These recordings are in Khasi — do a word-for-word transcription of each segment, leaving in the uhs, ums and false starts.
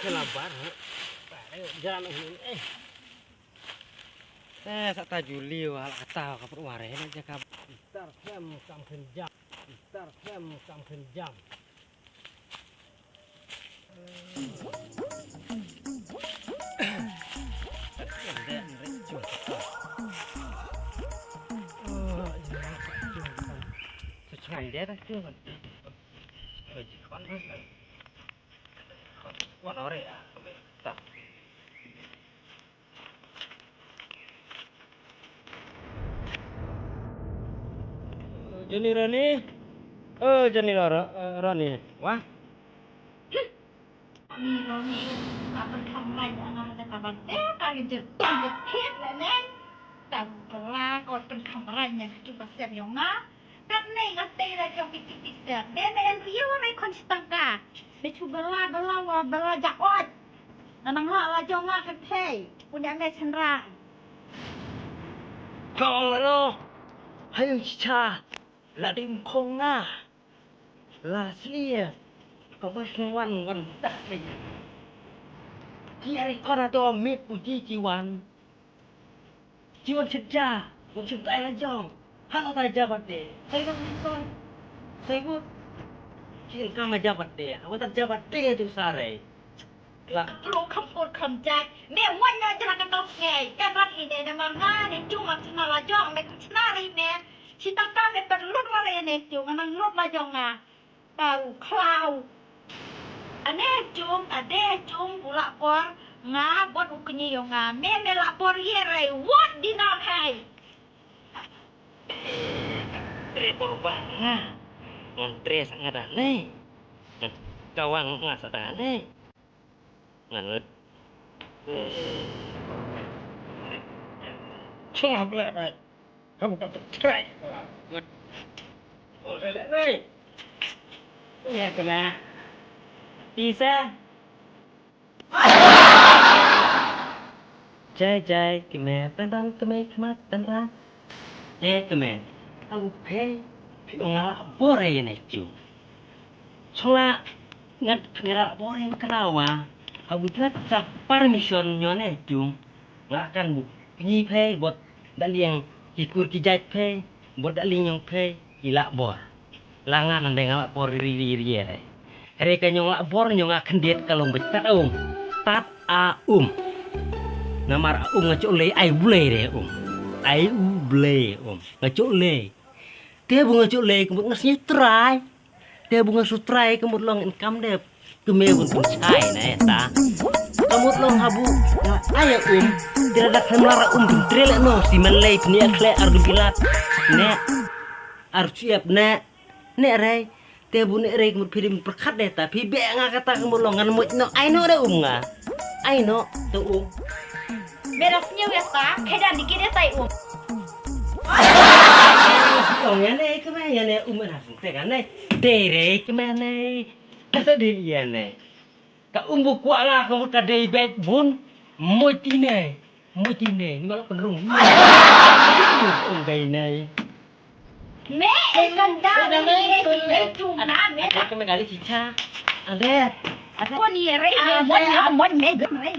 Labar, ha? Jalan ini, eh. Eh, sa ta Juli wa la kata ka put ware na jaka. Tar sem kam khenjam. Tar sem kam khenjam. Jenny Rani. Oh, Jenny Ra-, eh, Rani. Wah. Ni Rani, ka pynkham rai ïa nga da kaba dei ka ri jyrpang jyrkhit lane. Ka bela ka pynkham rai ïa nga kitu ka ser ïa nga. Katne nga tei la jong ki ti ti ser. Dei me em ïa wa rai khon shi tangka. Me chu bela bela wa bela jak ot. Nga nang la la jong nga ka thei. Punya me chandra. Kong lo. Hayu cha. La dim khong nga. La slie. Ka bas wan wan dak ni. Ki ari kora do me puji ki wan. Ki wan sejak, wan sejak ai la jong. Hal ta jabat de. Sai wan ni kon. Sai wan. Ki kang la jabat de. Wan ta jabat de tu sarai. Lah. Lu kham put kham jai. Me wan na jela ka tau ngai. Ka rat ine na ma nga ne jung am sina la jong me sina ri me. Sita ka me per lut wa re ne jung nang lut la jong nga. Tau khlau. Ane jung ade jung u la por nga bot u kni yo nga. Me me la por ye re wat di na khai. Tre por ba nga. Ngan tre sa nga da ne. Kawang nga sa da ne. Ngan ngut. Chong hap leh bai. Kamu ka petrek. Ngut. Oh, leh leh bai. Ya kena. Bisa. Jai jai kena tentang kena khmat tentang. Eh, kmen. Tang phe, phi ong la bor ïa ne jung. Song la ngat phi la bor ïa kena wa. Abu ngat sa permission ño ne jung. Nga kan bu phi phe bot da liang ki kur ki jait phe bot da liang ñong phe ki la bor. La nga nang dei nga la bor ri ri ri re. Re ka ñong la bor ñong nga khyndiat ka long beit tat a um. Tat a um. Namar a um nga cuk lei ai u Blei re um. Ai u Blei um. Nga cuk lei. Te bu nga cuk lei ka mut nga sngew trai. Te bu nga sngew trai ka mut long in kam dep. Kmie bun pynshai na ta. Ka mut long habu. Nga ai a um. Te da khlem lar a um pyntrei leh no. Si man lei pynïa khleh ar du bilat. Ne. Ar chiap ne. Ne rei, te bu ne rei ka mut phi rim pyrkhat de ta, phi beh nga kata ka mut long ngan mut no, ai no de um nga. Ai no, to um. Me da sñiew ya ta, khe da dikit de tai um. Ong ya ne, kme ya ne, um na sung te ka ne. Te rei, kme ne. Ka sa di ya ne. Ka um bu kwah nga ka mut ka dei beit bun. Mut ine. Mut ine. Ni ma la pynrung. Um dei ne. Me, eh, kan da. Ada kami kali cica. Ada. Ada. Ko ni re, ah, mon, ah, mon me, me.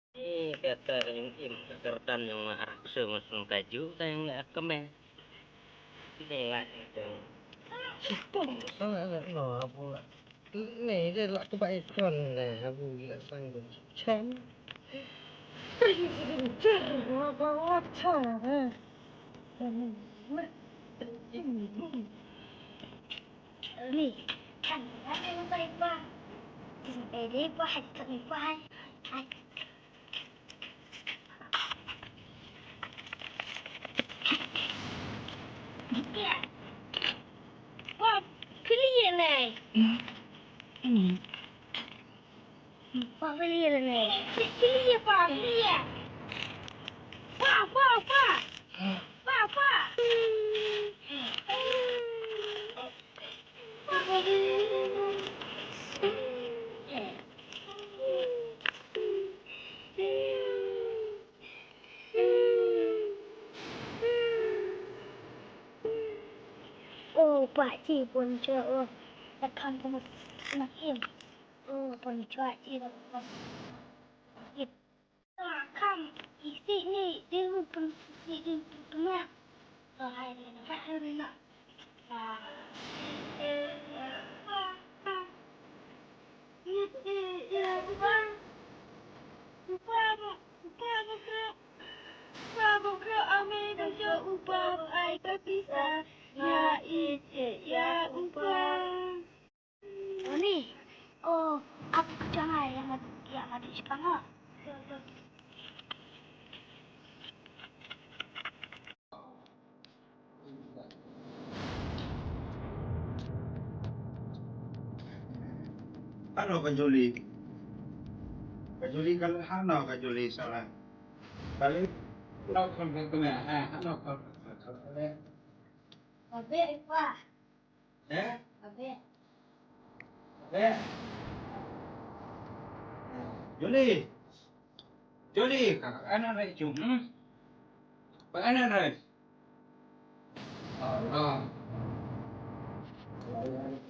Ni kata yang im, kata retan yang mahar, semua sung kaju, tayang le akam eh. Ni lah itu. Sipung, salah le no, abu lah. Ni dia lah tu baik kon le, abu lah sanggup. Chan. Chan, apa, apa, chan, eh. Ni, kan, kan, apa, apa. Ni, apa, apa, apa. Wah, pili ne. Wah, pili ne. Pili, wah, pili. Wah, wah, wah. Wah, wah. Oh, Pak Cik pun cak, oh. Takam pun na im. Oh, pun chua im. Takam isi ni di pun di pun. Oni, oh, ap ka jong ai ïa nga, ïa nga duh shipang ha. Hano ka Juli? Ka Juli ka hano ka Juli sala? Kali? Hano ka, hano ka, hano ka. Babe, pa. Eh? Babe. Babe. Juli. Juli, ka, ka, ana rai chung, hmm? Ba ana rai. Ah, ah.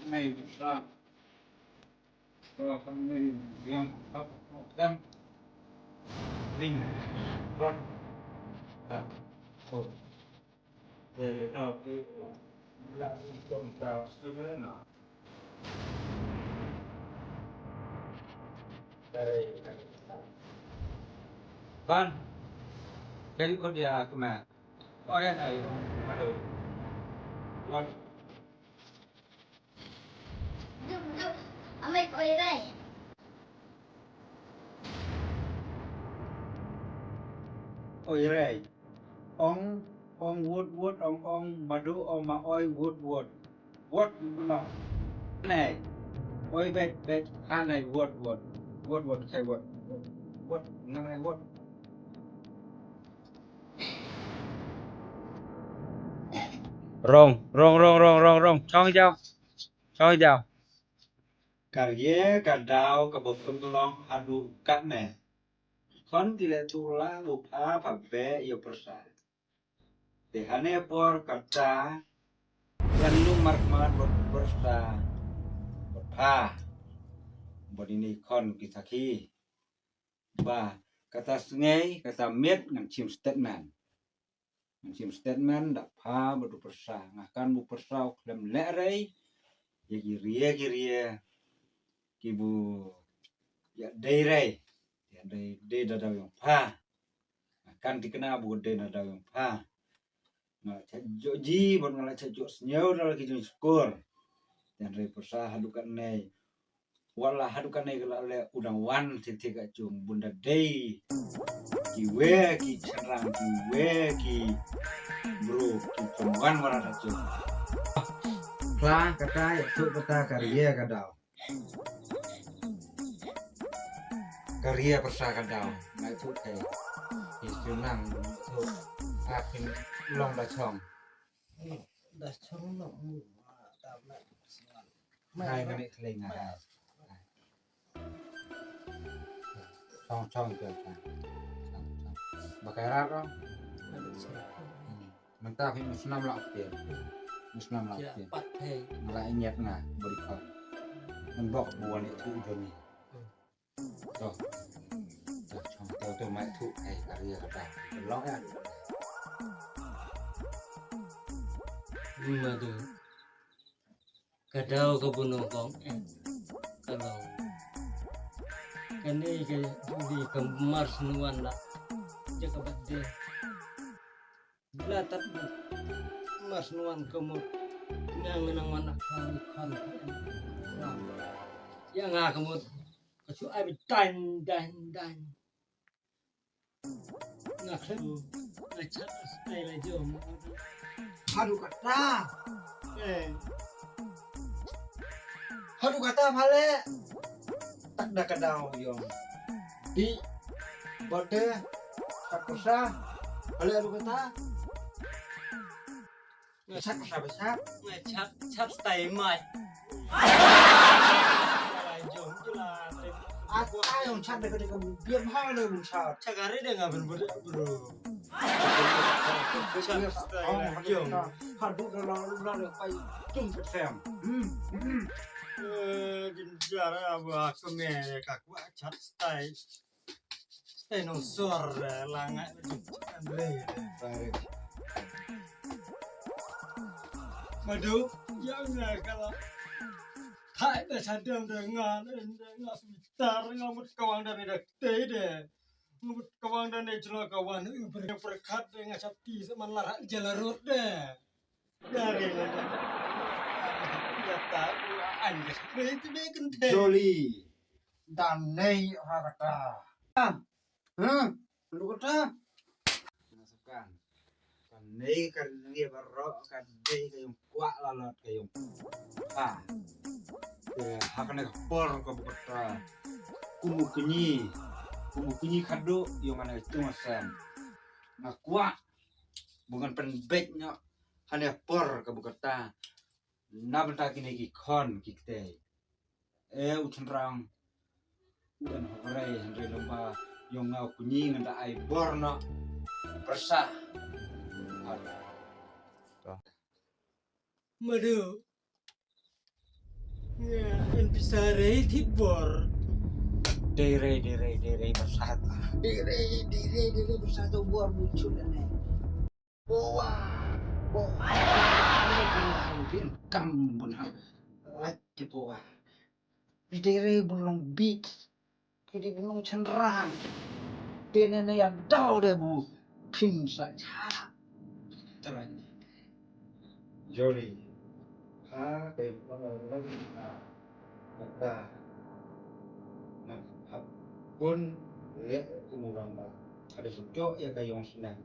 Nai, ah. Ah, kan ni yang, ah, ah, dan. Ring. Ron. Ah. Oh. Eh, ah, eh, la, tung, ta, sebenarnya. Ban. Kan ko dia tu mah. Oh ya, ayo. Aduh. Ban. Amai ko irai. Oi rei. Ong, ong wut wut, ong, ong madu, ong ma oi wut wut. Wut no. Nei. Oi bet bet, ha nei wut wut. Wut wut, kai wut. Wut, nang nei wut. Rong, rong, rong, rong, rong, rong. Chong jaw. Chong jaw. Ka rie ka daw kaba pynlong haduh katne. Khon ki leh tuh la u pha pha beh ïa u pyrsa. Te hane por kata, ïa u markhmat bad u pyrsa bad pha. Bad ine khon ki sakhi. Ba kata sngi, kata miet ngan shim statement. Ngan shim statement da pha bad u pyrsa. Nga kan ba u pyrsa u khlem leh rei ïa ki rie ki rie kiba ïa dei rei. Ïa dei, dei da daw ïong pha. Nga kan thikna ba u dei na daw ïong pha. Nga la shah ïoh ji bad nga la shah ïoh sngew da la ki jong skur. Hynrei pyrsa haduh katne. Wat la haduh katne ka la leh u dang wan thik thik ka jong bun da dei. Kiwei ki shynrang, kiwei ki bru, ki pynwan wara ka jong. Kla kata ïathuh kata ka rie ka daw. Ka rie pyrsa ka daw. Ngai thuh te. Ki shynrang thuh. Ka pynlong da chong. Da chong no. Hai, mane khlei nga hai. Chong, chong, chong, chong. Ba kai rat ro. Mynta phi mynta snam la phi. Mynta snam la phi. Pat hai. Nga la ïa ngiat nga bari khon. Ngan bok bu wan ïathuh jong ngi. To. To, chong, to, to, mai thuh hai ka rie ka daw. Long ïa. Madu. Ka daw kaba nyngkong eh ka long. Kane ka dei ka marsynwan la. Jaka ba dei. La tat marsynwan ka mut. Nga nang wan nak khan khan. Ïa nga ka mut. Ka shu ai ba dang dang dang. Nga khlem nga chat style la jong. Haduh kata. Eh. Haduh kata pha leh. Tak da ka daw jong. Di bode tak pyrsa. Pha leh haduh kata. Nga chat pyrsa ba chat. Nga chat, chat style mai. Ai jong jela. Ata ïong chat da ka da ka biang ha le bun chat. Chat ka re da nga ben bro. Chat style ïong. Haduh da la la da pai king ka sem. Hmm. Hmm. Eh, jynjar, ah, ba kmie ka kwah chat stai. Stai nongshor, eh, la ngai ba jynjar, eh. Madu, ïa nga ka la. Thait da shadem da nga, da nga sweeter, nga mut kawang da ne da tei de. Nga mut kawang da ne jylla kawang, u ber, berkat de nga shati sa man la rak jala rut de. Dari la. Ya ta, anjir. Dari tu de kente. Jolly. Da nei ha kata. Huh? Lu kata. Masukkan. Kane ka ri baroh ka dei ka ïong kwah lalot ka ïong. Ha. Te ha kane ka por kaba kata. Kum u kñi. Kum u kñi khadduh ïong kane ka jong ka sem. Nga kwah ba ngan pynbeit noh ha kane ka por kaba kata. Na bynta kine ki khon ki ktei. E u tynrong. U en hok rei hynrei lem ba ïong nga u kñi ngan da ai bor noh. Pyrsa. Madu. Nga en pisa rei thit bor. Dei rei, dei rei, dei rei pyrsa ta. Dei rei, dei rei, dei rei pyrsa ta bor muncul ane. Poa, poa. Bin kam bun ha. Lait ki poa. Bi dei re bun long bit. Ki dei bun long chynrang. Dei ne ne ïa daw de bu. Phin sa cha. Trai. Jolly. Ha, ke bun long ha. Kata. Na, hap bun le kumurang ba. Ada sutok ïa ka ïong sna.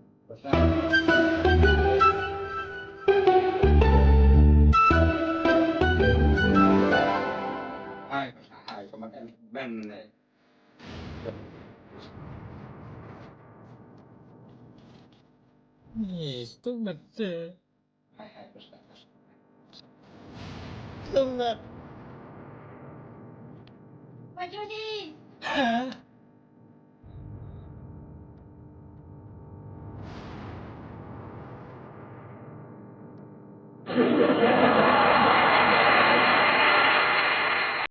Hai, hai, kamat en ben ne. Ni, tu mate. Hai, hai, basta, basta. Tu mat. Pak Joni. Ha?